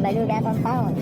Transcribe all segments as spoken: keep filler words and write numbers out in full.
Balu da pang paon.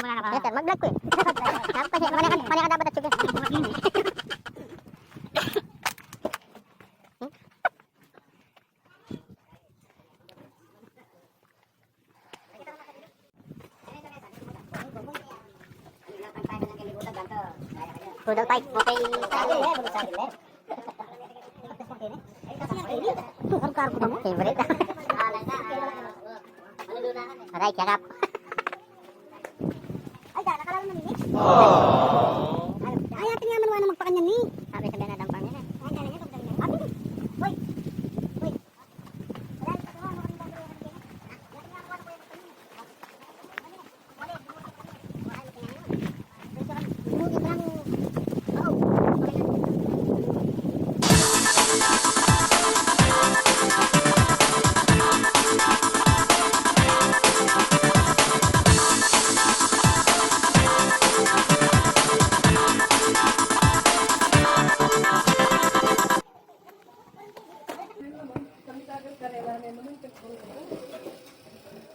Yes, sir. Mag-vlog ko eh. Tapos kasi, panay ka, panay ka dapat at sige. Rudolph Pike, okay. Favorite. Aray, sarap. Ay, da, nakalala na ni. Ay, atin nga man, wala nang magpakanyan ni. Sabi, sabi na dampang niya. Ay, kala niya, pag sabi na. Abi, hoy, hoy.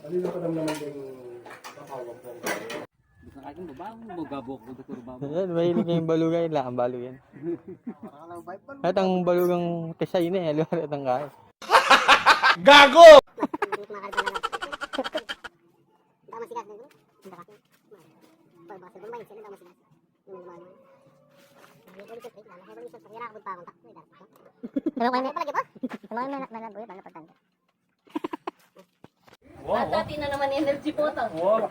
Ano yung padam naman din yung kakawag ng Ayan, mahilig kayong balugan, yun lang ang balugan. At ang balugang tisay na eh, lumalit ang kain. Gago! Ano kayo, may, may nagbuyo, paano pagtanda? Wow. At atin na naman energy po to. Wow.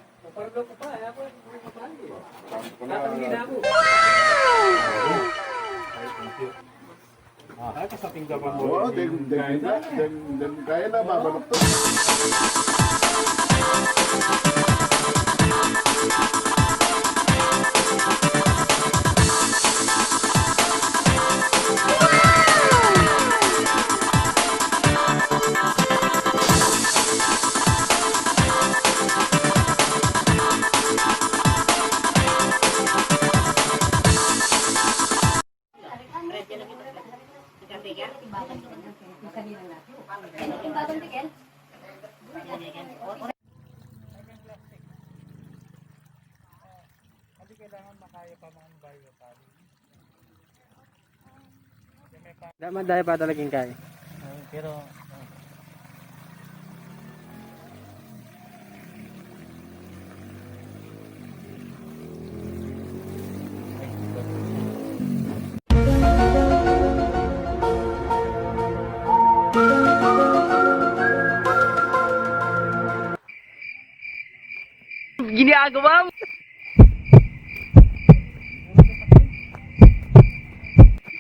Tatanggi na ako. Ah, ay, kasating daw mo. Oo, din, din, din, din, kaya na, babalak to. Hindi kailangan makaya pa mga bayo pa. Daman daya pa talaga yung kaya. Pero, ah. Ginagawa mo?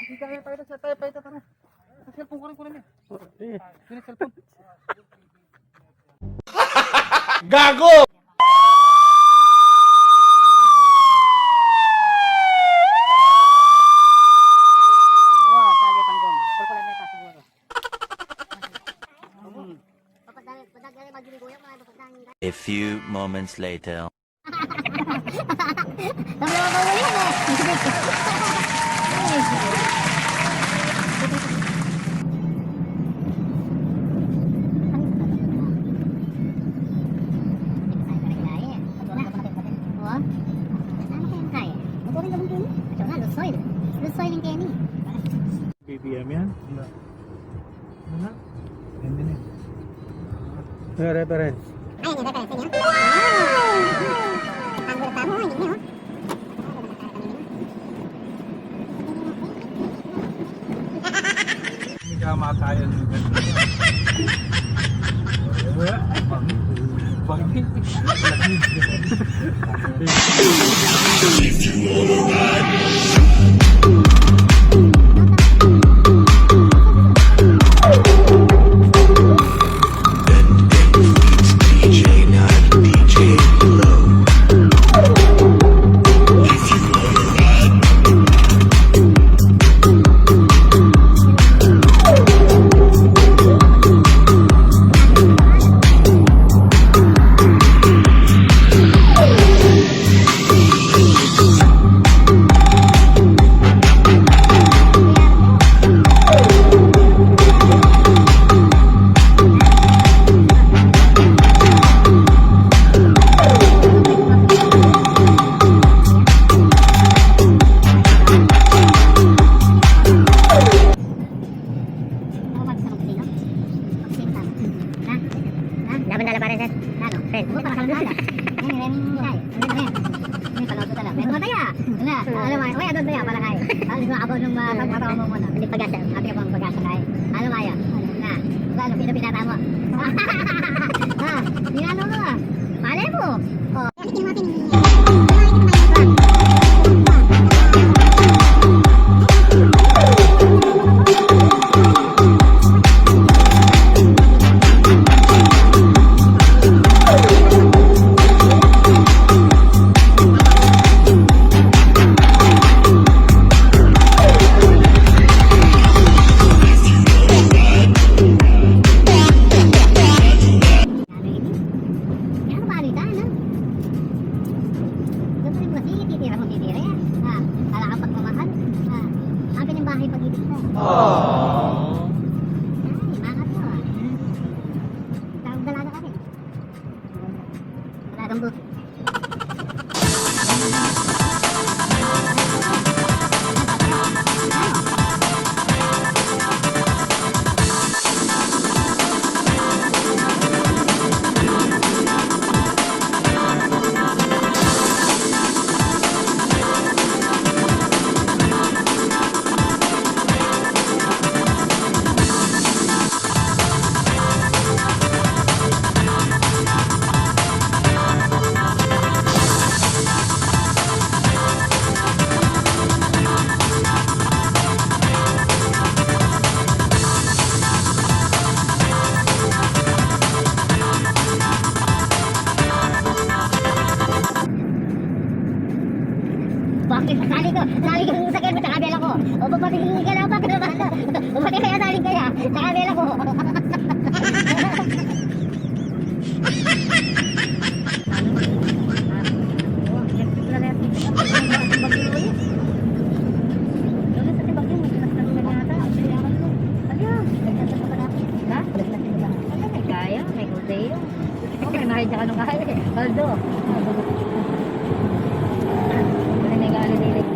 Sige, tayo, tayo, tayo, tayo, tayo, tayo. Sa cellphone ko rin, kunin mo. Sige. Kunin cellphone. Gago! Wow, tali pang goma. Kulkulan niya pa siguro. Hmm. A few moments later. B B M yan? Ano na? Yan din eh. Yung reference. Ayun, yung reference, yun. Ah! Ang gulat mo, hindi, oh. Hindi ka matayan ng ganito. Bangin. Bangin. Ito, para kang ala. Yan, yan, yan. Yan, yan. Yan, palaw ko talaga. Ito, mataya. Wala. Alam mo, wala, doon tayo, para kay. Alam mo, ako nung, ah, pagkataon mo muna. Hindi pag-asa. Ate, abang pag-asa kay. Alam mo, ayan. Na. Wala, pinapinata mo. Ah, ginano mo, ah. Palay mo. Oh. Ano ini? Kaya ano ba, Rita, ano? Doon pa rin kasi, titira mo, titira yan. Ah, para kang pagmamahal. Ah, ang pinimbahay pag-ibig mo. Aww. Ay, mangat mo, ah. Tawag dalaga kasi. Dalagang buti. Bakit? Sali ko, sali ko sa sakyan mo, tsaka bela ko. O, ba't hindi ka lang, bakit naman? O, ba't kaya sali kaya? Tsaka bela ko. Kaya, may gulay yun. Okay, may dyan, ano kaya eh. Baldo. Ano, may galing, galing.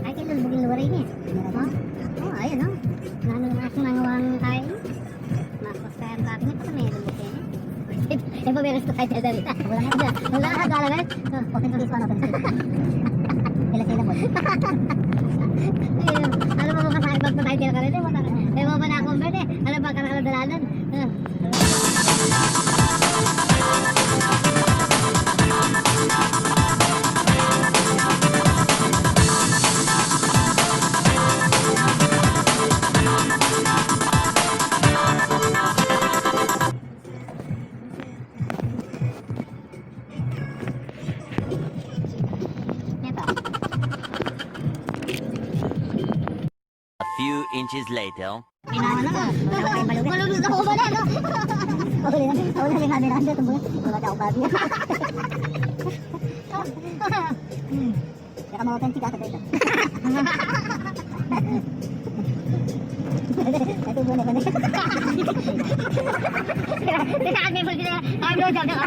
Ay, kaya lulubugin luwaray niya. O, o, ayun, o. Nanu, nanu, nanu, nanu, kain. Mas, mas kaya ang kain, ito may lulubugin. E, paberes ko tayo sa salita. Wala na, wala na, wala na. O. Open space pa, open space. Sila, sila po. Ayun. Ano ba, makasakit pa tayo, tira ka rin, e, wala na. E, wala na akong berde. Ano ba, karang dalanan? A few inches later. Malulus na po pala, no? Huli na, huli na, may Miranda, tumbulan. Wala akong babi. Baka ma-open si Gata dito. Ito muna pala. Tinaas mo yung bulsa. Ay, blowjob na ka.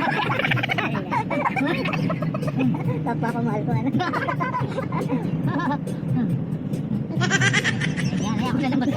Nagpapamahal ko, ano? Yan, yan, ako na lang mag-